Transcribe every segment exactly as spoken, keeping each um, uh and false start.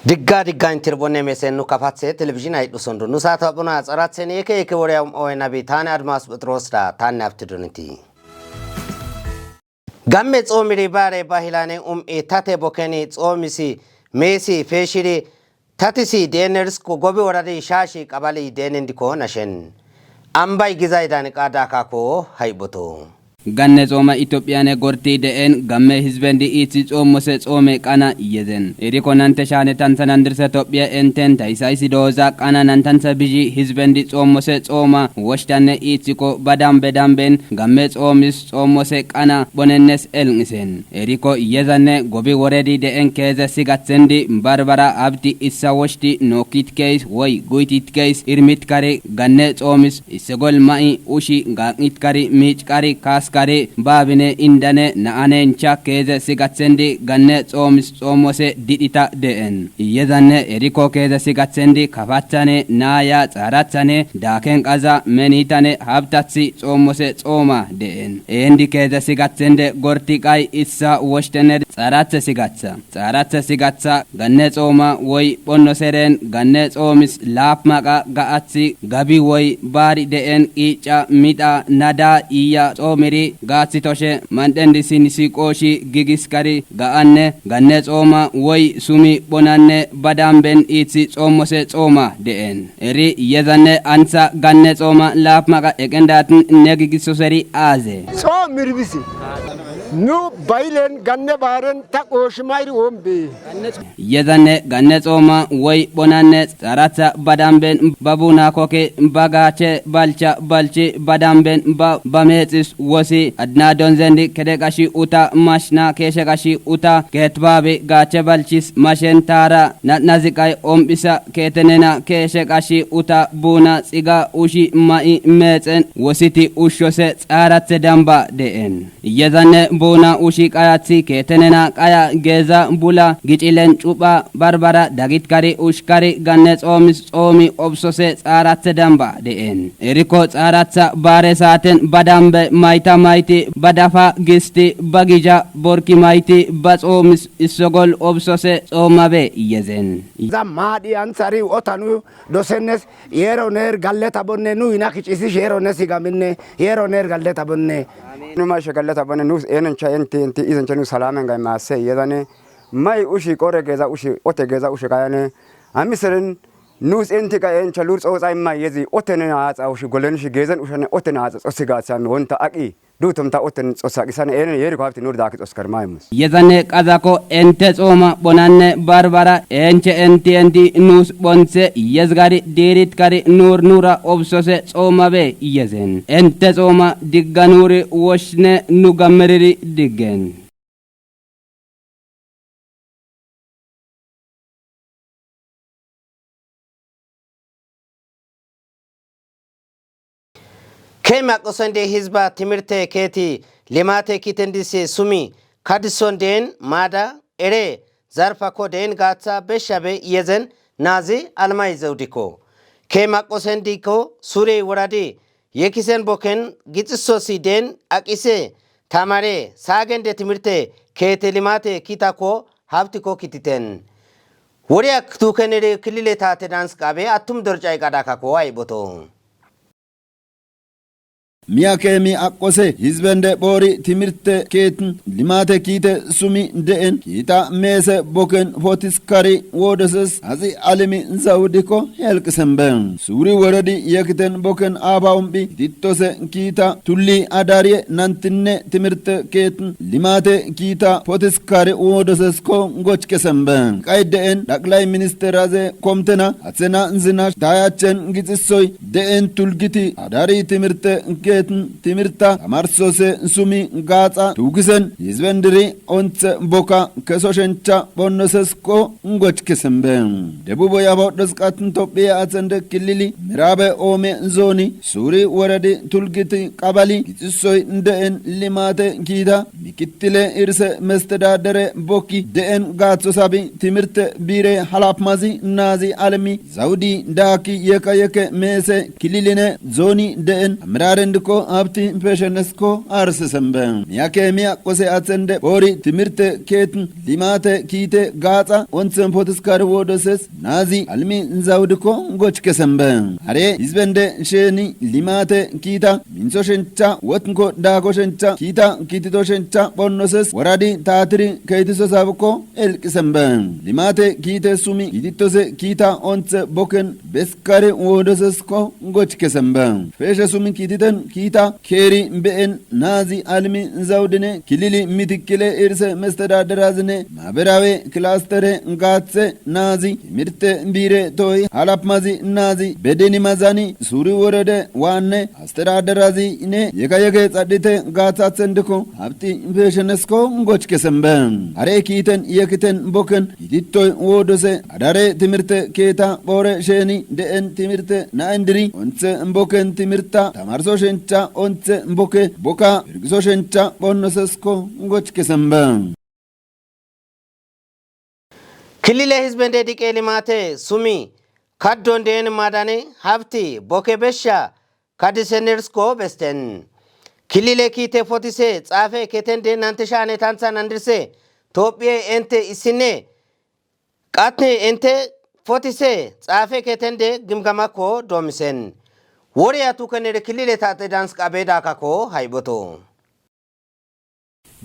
Digga digga intirbonne mesen nu kafatse televizhin aydhu sondu. Nu saata buna tsaratseni yeke yeke wore am oy nabi tani Admas Petros da tani aftiduniti. Gamme tsomiri bare bahilane um e tate bokeni tsomisi mesi feshiri tatisi deners ko gobi waradi shashi qabali denendiko nashen. Ambai gizai dani qada kako haiboto. Ganne tsooma Itophiyaane gorti de'en gamme hizbendi iithi xoommose tsoome qana yezen. Iriko nante shaane tantha nandirse Tophiya enten taysaisi dooza qana nantantha biji hizbendi xoommose tsooma woshtanne iithiko ba dambe damben gamme tsoomis xoommose qana bonennes elngisen. Iriko yezanne gobi woredi de'en keeze sigathendi barbara abdi issa woshti nookit keys woy guytit keys irmit kari ganne tsoomis Issegol ma'i ushi gaaq'itkari miichkari kaaskari baabine indane na'anencha keeze sigathendi ganne xoomis xoomose didhita de'en. Iyezanne eriko keeze sigathendi kafathane naaya xaarathane daaken qaza menitane habtathi xoomose xooma de'en. Eendi keeze sigathende gorti qay issa woshtened xaarathe sigatha. Xaarathe sigatha ganne xooma woy phonno seren ganne xoomis laap maqa ga'athi gabi woy baari de'en qiicca midha nada iya xoomiri gaathi toshe mandhendi sinisi qooshi gigiskari ga'anne ganne xooma woy sumi phonanne ba damben iithi xoomose xooma de'en. Eri yezanne antha ganne xooma laap maqa eqendatin ne gigisoseri aaze? Xoom mirbisi. Nu bayilen ganne baaren ta qooshi mayri wombe. Yezanne ganne xooma woy phonanne xaratha ba damben ba buna koke ba gaache balcha balchi ba damben ba ba meexis wosi adna donzendi kede qashi uta mashna keeshe qashi uta keetbaabi gaache balchis mashen taara na'nazi qay om'isa keetenena keeshe qashi uta buna xiga ushi ma'i meexen wositi ushshose xaarathe damba de'en. Iyezanne buna ushi qayathi keetenena qaya geeza bula gicilen cupha barbara dagitkari ushkari ganne xoomis xoomi obsose xaarathe damba de'en. Eriko xaaratha baare saaten ba dambe mayta mayti ba dafa gisti ba gija borki mayti ba xoomis issogol obsose xoomabe iyezen. Za maadhi anthari otanu dosennes yero ner galleta bonne nu ina kicisi yero ne sigaminne yero ner galleta bonne. Nu mashe galleta bonne nus enencha enti enti izencha nu salamen gay masse yezane. May ushi qore geza ushi ote geza ushi kayane. Amiseren nus enti kay encha lur xoxa imma yezi otene axa ushi golen shi gezen ushane otene axa xosi gatsa mi wonta aqi. Duutum ta utten Xossa qisan eenen yeeri ko hafti nur daakit Oskar maimus. Yezanne qazako ente xooma bonanne barbara enche enti enti nus bonse yezgari diiritkari nur nura obsose xooma be yezen. Ente xooma digga nuri woshne nu gammeriri diggen. Kema qosonde hizba timirte keeti limate kitendise sumi kadison den mada ere zarfa ko den gatsa beshabe yezen nazi almay zewdiko. Kema qosendiko sure woradi yekisen boken gixisosi den aqise tamare sagende timirte keete limate kitako habtiko kititen. Woriyak tukenere kilile tate dans qabe atum dorcay qadakako ay boto. Miya keemi aqqose hizbende boori timirte keetin limate kiite sumi de'en kiita meese boken fotiskari woodoses hazi alimi zawudiko helqisen ben. Suuri worodi yekiten boken aaba umbi tittose kiita tulli adariye nantinne timirte keetin limate kiita fotiskari woodoses ko gochkesen ben. Qay de'en daqlay minister aze komtena athena zina dayachen gixisoy de'en tulgiti adari timirte keetin timirta tamarsose sumi gaaxa tuugisen hizbendiri onthe boka keso shencha phonnosesko gochkesen ben. Debubo yabodhos qatin Tophiya athende kilili miraabe oome zooni suuri woredi tulgiti qabali gixisoy de'en limate kiita mikittile irse mestedadere bokki de'en gaatho sabi timirte biire halapmazi naazi alemi zawudi daakki yeka yeke meese kililine zooni de'en amirarend Ko habti peshenesko arsesembem. Miyake miya qose atsende bori timirte ketin limate kiite gaatsa onsen potiskar wodoses nazi almi zawdiko goch kesembem. Are hizbende sheni limate kiita minso shencha wotnko dago shencha kiita kitito shencha bonnoses waradi tatiri keitiso sabko elkisembem. Limate kiite sumi kititose kiita onse boken beskare wodoses ko goch kesembem. Peshe sumi kititen kiita keri been nazi almi zawdine kilili mitikile irse mestadaderazine maberawe klastere gatse nazi timirte bire toy halapmazi nazi bedeni mazani suri worede waanne astadaderazine yeka yeke tsadite gatsatsendiko habti peshenesko goch kesembem. Are kiiten yekiten boken kititoy wodose adare timirte keeta bore sheni deen timirte na indiri onse boken timirta tamarso shencha onse boke boka birgiso shencha bonnosesko goch kesembem. Kilile hizbende diqe limate sumi kaddon deen madane habti boke besha kadisenersko besten. Kilile kiite fotise xaafe ketende nantesha ane tantsa nandirse Tophiye ente isine qatne ente fotise xaafe ketende gimgamakko domisen. Woriya tukenere kilile tate danska bedakako hayboto.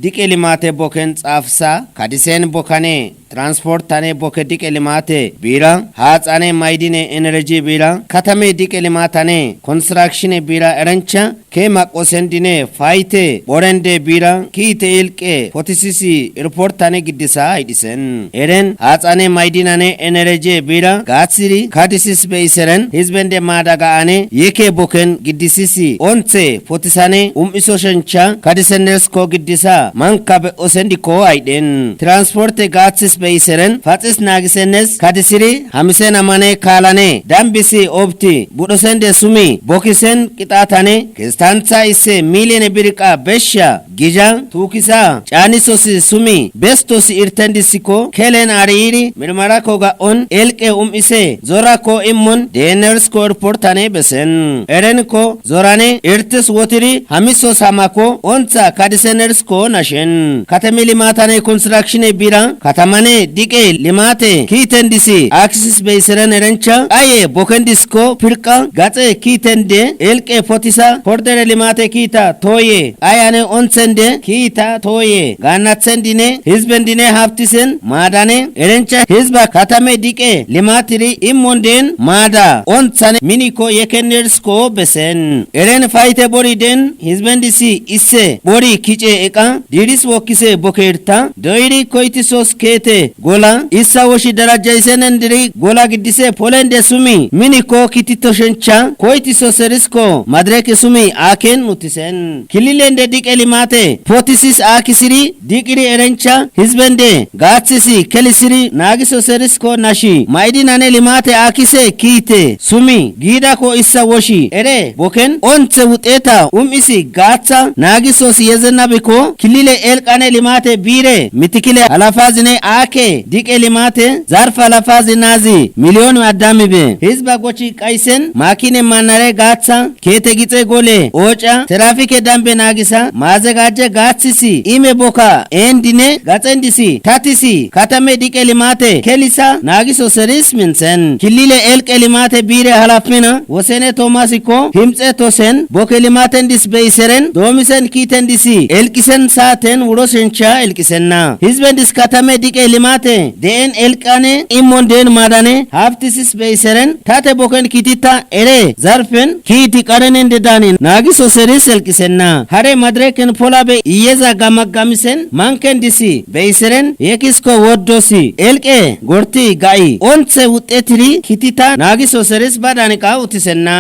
Diqe limate boken xaafsa kadisen bokane transportane boke diqe limate biira haaxane maydine enerji biira katame diqe limatane konstrakshine biira erencha ke maqosen dine fayte borende biira kiite ilqe potisisi irportane giddisa haydhisen. Eren haaxane maydinane enerji biira gaatsiri kadisis beiseren hizbende maadaga ane yeke boken giddisisi onse potisane um'iso shencha kadisenersko giddisa mankabe osendiko haydhen. Transporte gaatsis beiseren faxis naagisenes kadisiri hamisen amane kaalane dambisi obti budhosende sumi bokisen qixatane kistantha isse milyene birqa besha gija tuukisa caanisosi sumi bestosi irtendisikko kelen ariiri mirmarako ga'on elqe um'ise zorako immon deenersko irportane besen. Erenko zorane irtis wotiri hamiso samako ontha kadisenersko nashen. Katami limatane konstrakshine biira katamane diqe limate kiitendisi akisis beiseren erencha aye bokendisko pirqa gaxe kiitende elqe potisa kordere limate kiita tooye ayane onthende kiita tooye gaannatsendine hizbendine habtisen maadane erencha hizba katame diqe limatiri immonden maada onthane miniko yekenersko besen. Eren fayte boriden hizbendisi isse bori kice eqa diris wokkise bokerta doyiri koytisos keete gola issa woshi darajja isenendiri gola giddise polende sumi miniko kitito shencha koytisos erisko madireke sumi aaken utisen. Kililende diqe limate potisis aakisiri diqiri erencha hizbende gaathisi kelisiri naagisos erisko nashi maydinane limate aakise kiite sumi giidako issa woshi ere boken onthe wuxeeta um'isi gaatha naagisos yezenabiko kilile elqane limate biire mitikile halafazine aake diqe limate zarf halafazi nazi milyoni addamibe hizba gochi qaysen makine manare gaatha keete gixe gole ooca terafike dambe naagisa maazegajje gaathisi ime boka eendine gaxendisi tatisi katame diqe limate kelisa naagiso seris minthen kilile elqe limate biire halafina wosene toomasikko himxe tosen boke limatendis beyiseren doomisen kiitendisi elqisen saaten wuro shencha elqisenna hizbendis katame diqe limate de'en elqane immon deen maadane haftisis beyiseren tate boken kiitita ere zarfen kiiti qarenende daani naagiso seris elqisenna hare madireken polabe iyeza gamaggamisen manken disi beyiseren yekisko woddosi elqe gorti ga'i onthe wuxxetiri kiitita naagiso seris ba daaniqa utisenna.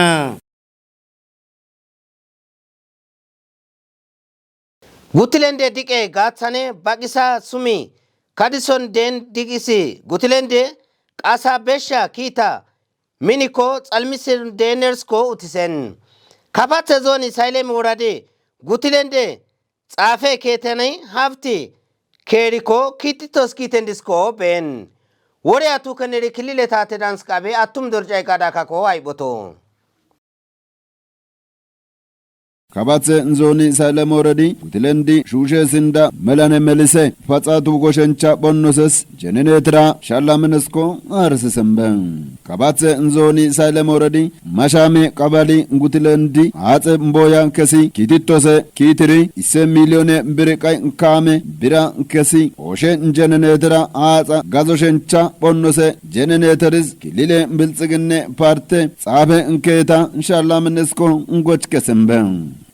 Gutilende diqe gaaththane baqisa sumi kadison deen diqisi gutilende qasa besha kiita miniko xalmisir deenersko utisen. Kafathe zooni saylem worade gutilende xaafe keetene hafti keeriko kiititos kiitendisko been. Wore atu keneri kilile tate danskabe attum dorcay qadakako ayboto. Kabatse nzooni saylem woredi gutilendi shuushe sinda melane melise paxa tuuko shencha phonno ses jenenetira shalla menesko aarsi sembe. Kabatse nzooni saylem woredi mashame qabali gutilendi aaxe mboya kesi kiitittose kiitiri isse miliyone biri qay kaame bira kesi oshe jenenetira aaxa gazo shencha phonnose jeneneteris kilile bilxiginne parte xaafe keeta shalla menesko ngoch kesembe.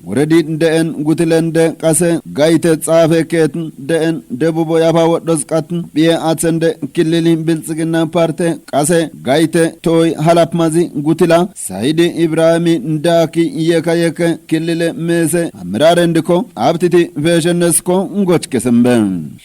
Woredi de'en gutilende qase gayte xaafe keetin de'en debubo yafa wodhos qatin phiye athende kilili bilxiginna parte qase gayte tooy halapmazi gutila sayidi ibrahimi daaki yeka yeke kilile meese amirarendikko abtiti feeshennesko ngoch kesembe.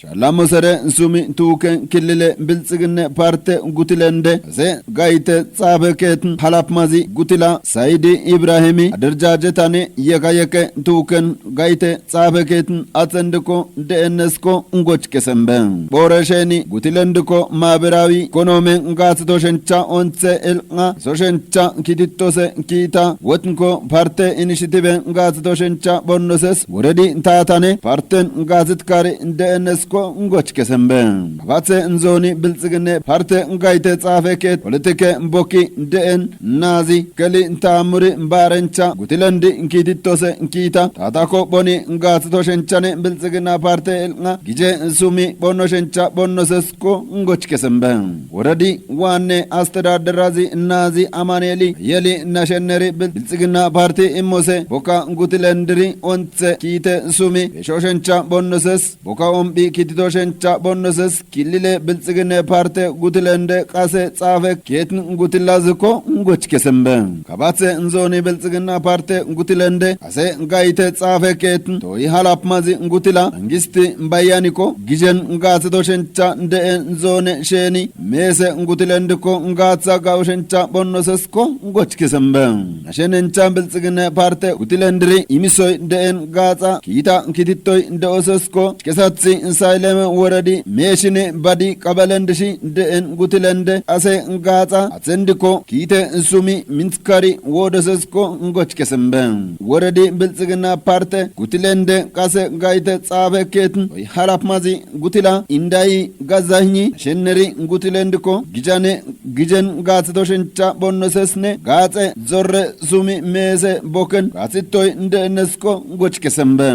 Shalamo sere sumi tuuke kilile bilxiginne parte gutilende se gayte xaafe keetin halapmazi gutila sayidi ibrahimi aderjajetane yeka yeke tuuken gayte xaafe keetin athende ko de'ennesko ngoch kesembe. Boore sheni gutilendiko maabiraawi konoomen gaathito shencha onthe el'a so shencha kiititose kiita wotnko parte inishitiven gaathito shencha phonnoses woredi taatane parten gaathitkari de'ennesko ngoch kesembe. Kabatse nzooni bilxiginne parte gayte xaafe keet politike bokki de'en naazi keli taamuri baarencha gutilendi kiitittose kiita taatako phoni gaathito shenchane bilxiginna parte el'a gije sumi phonno shencha phonnosesko ngoch kesembe. Woredi waanne astedaderazi naazi amaneeli yeli nashenneri bilxiginna parti immose bokka gutilendiri onthe kiite sumi pesho shencha phonnoses bokka omphi kiitito shencha phonnoses kilile bilxiginne parte gutilende qase xaafe keetin gutilazikko ngoch kesembe. Kabatse nzooni bilxiginna parte gutilende ase gayte xaafe keetin tooyi halapmazi gutila mangisti bayanikko gijen gaathito shencha de'en zoone sheni meese gutilendikko gaatha gawo shencha phonnosesko ngoch kesembe. Nashenencha bilxiginne parte gutilendiri imisoy de'en gaaxa kiita kiitittoy de'osesko kesathi sayleme woredi meeshine badi qabalendishi de'en gutilende ase gaaxa athendikko kiite sumi minthkari woodosesko ngoch kesembe. Woredi bilxiginna parte gutilende qase gayte xaafe keetin oy halapmazi gutila indayi gazahni shenneri gutilendikko gijane gijen gaathito shencha phonnosesne gaaxe zorre sumi meese bokken gaathittoy de'ennesko ngoch kesembe.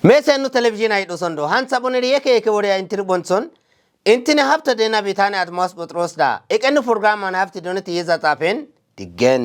Meesen nu telebizhiina hidhoson do hantha phoniri yeke yeke woriya intiri phonthon intini hapta deena bitaane admawas phoxiroos da eqenni programan hapti doneti yeza xaafen diggen.